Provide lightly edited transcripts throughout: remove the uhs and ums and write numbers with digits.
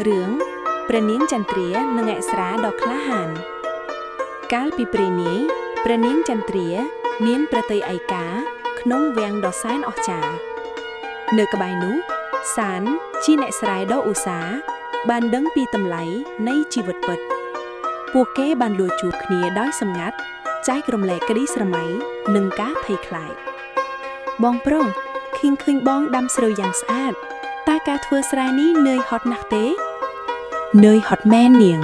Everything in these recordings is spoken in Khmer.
រឿងព្រះនាងចន្ទ្រានិងអប្សរាដ៏ក្លាហាន កាលពីព្រេងនាយព្រះនាងចន្ទ្រាមានប្រតិឯកាក្នុងវាំងដ៏សែនអស្ចារ្យនៅក្បែរនោះសានជាអ្នកស្រែដ៏ឧស្សាហ៍បានដឹងពីតម្លៃនៃជីវិតពិត ពួកគេបានលួចជួបគ្នាដោយសម្ងាត់ចែករំលែកក្តីស្រមៃនិងការភ័យខ្លាចបងប្រុសខៀងឃើញបងដាំស្រូវយ៉ាងស្អាតតើការធ្វើស្រែនេះនឿយហត់ណាស់ទេនឿយហត់មែននាង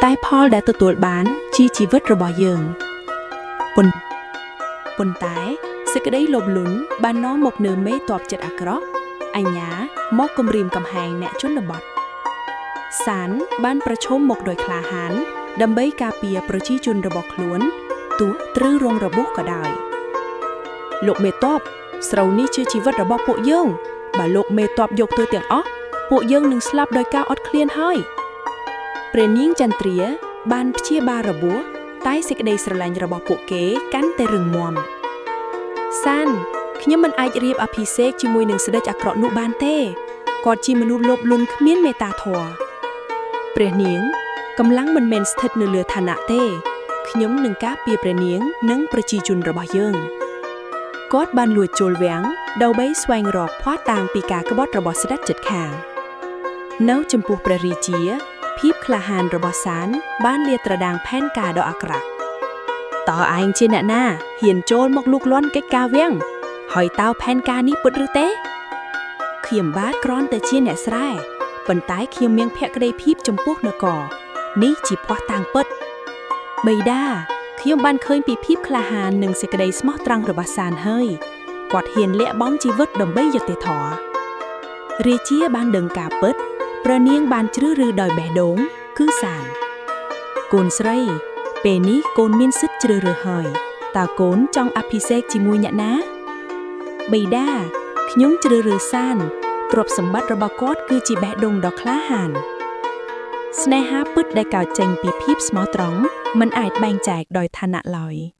តែផលដែលទទួលបានជាជីវិតរបស់យើងប៉ុន្ប៉ុន្តែសេចក្តីលោភលន់បាននាំមកនូវមេតបចិត្តអាក្រក់អញ្ញាមកគំរាមកំហែងអ្នកជនបទ សានបានប្រឈមមុខដោយក្លាហាន ដើម្បីការពារប្រជាជនរបស់ខ្លួនទោះត្រូវរងរបួសក៏ដោយលោកមេតបស្រូវនេះជាជីវិតរបស់ពួកយើងបើលោកមេតបយកទៅទាំងអស់ពួកយើងនឹងស្លាប់ដោយការអត់ឃ្លានហើយព្រះនាងចន្ទ្រាបានព្យាបាលរបួសតែសេចក្តីស្រឡាញ់របស់ពួកគេកាន់តែរឹងមាំសានខ្ញុំមិនអាចរៀបអភិសេកជាមួយនឹងស្ដេចអាក្រក់នោះបានទេគាត់ជាមនុស្សលោភលន់គ្មានមេត្តាធម៌ ព្រះនាងកម្លាំងមិនមែនស្ថិតនៅលើឋានៈទេខ្ញុំនឹងការពារព្រះនាងនិងប្រជាជនរបស់យើងគាត់បានលួចចូលវាំងដើម្បីស្វែងរកភស្តុតាងពីការក្បត់របស់ស្ដេចចិត្តខាង នៅចំពោះព្រះរាជាភាពក្លាហានរបស់សានបានលាតត្រដាងផែនការដ៏អាក្រក់តើឯងជាអ្នកណាហ៊ានចូលមកលូកលាន់កិច្ចការវាំងហើយតើផែនការនេះពិតឬទេខ្ញុំបាទគ្រាន់តែជាអ្នកស្រែ ប៉ុន្តែខ្ញុំមានភក្ដីភាពចំពោះនគរនេះជាភស្តុតាងពិតបិតាខ្ញុំបានឃើញពីភាពក្លាហាននិងសេចក្តីស្មោះត្រង់របស់សានហើយគាត់ហ៊ានលះបង់ជីវិតដើម្បីយុត្តិធម៌រាជាបានដឹងការពិតព្រះនាងបានជ្រើសរើសដោយបេះដូងគឺសានកូនស្រី ពេលនេះកូនមានសិទ្ធិជ្រើសរើសហើយតើកូនចង់អភិសេកជាមួយអ្នកណាបិតាខ្ញុំជ្រើសរើសសាន ទ្រព្យសម្បត្តិរបស់គាត់គឺជាបេះដូងដ៏ក្លាហាន ស្នេហាពិតដែលកើតចេញពីភាពស្មោះត្រង់មិនអាចបែងចែកដោយឋានៈឡើយ។